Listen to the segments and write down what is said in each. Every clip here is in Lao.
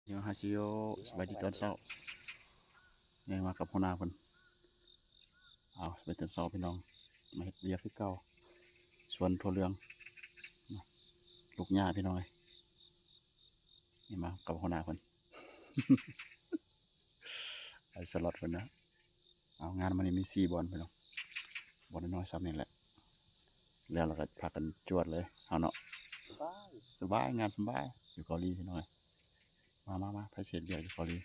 안녕하세요. ສະບາຍດີຕອນເຊົ້າ. ນີ້ມາກັບຫົວໜ້າເພິ່ນ. ເອົາ ໄປຕອນເຊົ້າພີ່ນ້ອງ ມາເຮັດວຽກຄືເກົ່າ ສວນຖົ່ວເຫຼືອງ ລູກຫຍ້າພີ່ນ້ອງເອີຍ. ນີ້ມາກັບຫົວໜ້າເພິ່ນ ໄອ້ສະລັອດເພິ່ນນະ. ເອົາ ງານມື້ນີ້ມີສີ່ບ່ອນພີ່ນ້ອງ ບ່ອນນ້ອຍໆຊ່ຳນີ້ແຫຼະ ແລ້ວລະກະພາກັນຈວດເລີຍເຮົາເນາະ. ສະບາຍ ສະບາຍ ງານສະບາຍ ຢູ່ເກົາຫຼີພີ່ນ້ອງເອີຍ. ມາ ມາ ມາ ໃຜຊິເຮັດວຽກຢູ່ເກົາຫຼີ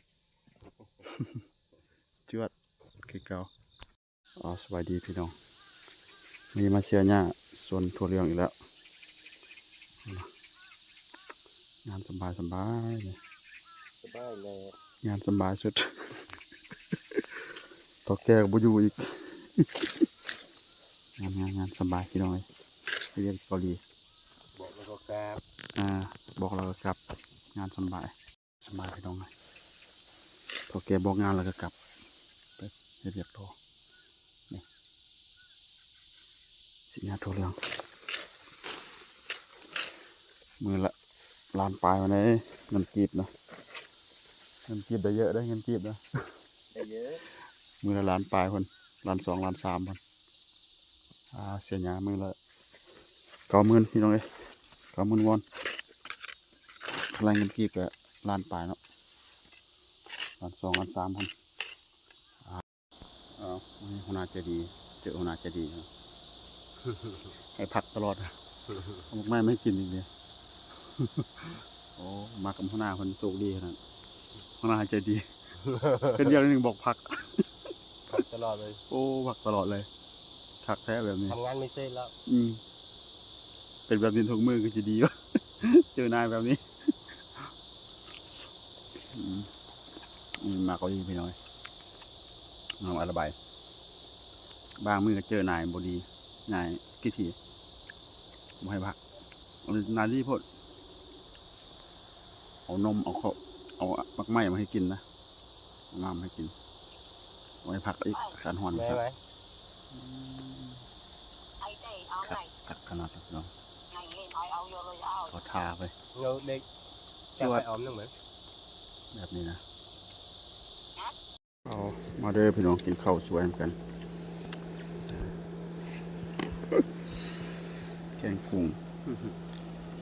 ຈວດຄືເກົ່າ. ເອົາ ສະບາຍດີພີ່ນ້ອງ ມື້ນີ້ມາເສຍຫຍ້າສວນຖົ່ວເຫຼືອງອີກແລ້ວ. ງານສະບາຍ ສະບາຍ ສະບາຍແລ້ວ ງານສະບາຍສຸດ ເຖົ້າແກ່ກະບໍ່ຢູ່ອີກ. ງານ ງານ ງານສະບາຍພີ່ນ້ອງເອີຍ ໄປວຽກເກົາຫຼີ ບອກແລ້ວກໍກັບ ອ່າ ບອກແລ້ວກໍກັບ ງານສະບາຍ. ສະບາຍພີ່ນ້ອງເອີຍ ເຖົ້າແກ່ບອກງານແລ້ວກໍກັບ ໄປເຮັດວຽກຕໍ່. ນີ້ ຊິຫຍ້າຖົ່ວເຫຼືອງ ມື້ລະລ້ານປາຍພຸ້ນເດ້ ເງິນກີບນະ ເງິນກີບໄດ້ເຍີະເດ້ ເງິນກີບນະ ໄດ້ເຍີະ ມື້ລະລ້ານປາຍພຸ້ນ ລ້ານສອງ ລ້ານສາມພຸ້ນ. ອ່າ ເສຍຫຍ້າມື້ລະເກົ້າໝື່ນພີ່ນ້ອງເອີຍ ເກົ້າໝື່ນວອນ ຄັນໄລ່ເງິນກີບກະລ້ານປາຍເນາະ ລ້ານສອງ ລ້ານສາມພຸ້ນ. ເອົາ ຫົວໜ້າໃຈດີ ເຈີຫົວໜ້າໃຈດີ ໃຫ້ຜັກຕະຫຼອດ ເອົາໝາກໄມ້ມາໃຫ້ກິນອີກເດ. ໂອ້ ມາກັບຫົວໜ້າເພິ່ນໂຊກດີຂະໜາດ ຫົວໜ້າໃຈດີ ເພິ່ນຢາກໜຶ່ງບອກຜັກ ຜັກຕະຫຼອດເລີຍ. ໂອ້ ຜັກຕະຫຼອດເລີຍ ຄັກແທ້ແບບນີ້ ທຳງານໄມ່ເສີດແລ້ວ. ອືມ ເປັນແບບນີ້ທຸກມື້ຄືຊິດີວະ ເຈີນາຍແບບນີ້. ອືມ ອືມ ມາເກົາຫຼີພີ່ນ້ອງເອີຍ ນ້ອງອະລະບາຍ ບາງມື້ກໍເຈີນາຍບໍ່ດີ ນາຍຂີ້ຖີ່ ບໍ່ໃຫ້ພັກ ນາຍດີໂພດ. ເອົານົມ ເອົາເຂົ້າ ເອົາໝາກໄມ້ມາໃຫ້ກິນນະ ເອົານ້ຳໃຫ້ກິນ ເອົາໃຫ້ພັກອີກ ອາກາດຮ້ອນ. ຄັກ ຄັກຂະໜາດເນາະ ເອົາທາໄປ ເອົາເດັກ ຈວດ ແບບນີ້ນະ. ເອົາ ມາເດີພີ່ນ້ອງ ກິນເຂົ້າສວຍນຳກັນ ແກງກຸ້ງ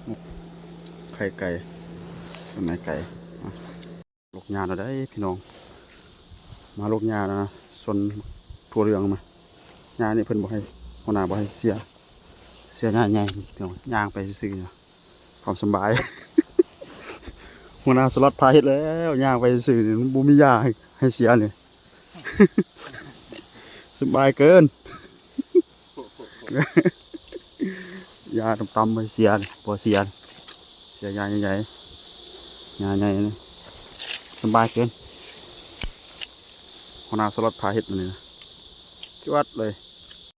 ໝົກໄຂ່ໄກ່ ໜໍ່ໄມ້ໄກ່. ອາ ລົກຫຍ້າແລ້ວເດ້ພີ່ນ້ອງ ມາລົກຫຍ້ານະ ສວນຖົ່ວເຫຼືອງມາ. ຫຍ້ານີ້ເພິ່ນບໍ່ໃຫ້ ຫົວໜ້າບໍ່ໃຫ້ເສຍ ເສຍຫຍ້າໃຫຍ່ພີ່ນ້ອງ ຍ່າງໄປຊື່ໆ ຄວາມສະບາຍ ຫົວໜ້າສະລັອດພາເຮັດແລ້ວ ຍ່າງໄປຊື່ໆ ບໍ່ມີຫຍ້າໃຫ້ ໃຫ້ເສຍນີ້ ສະບາຍເກີນ. ຫຍ້າຕ່ຳໆ ບໍ່ເສຍ ບໍ່ເສຍ ເສຍຫຍ້າໃຫຍ່ໆ ຫຍ້າໃຫຍ່ ສະບາຍເກີນ. ຫົວໜ້າສະລັອດພາເຮັດມື້ນີ້ນະ ຈວດເລີຍ.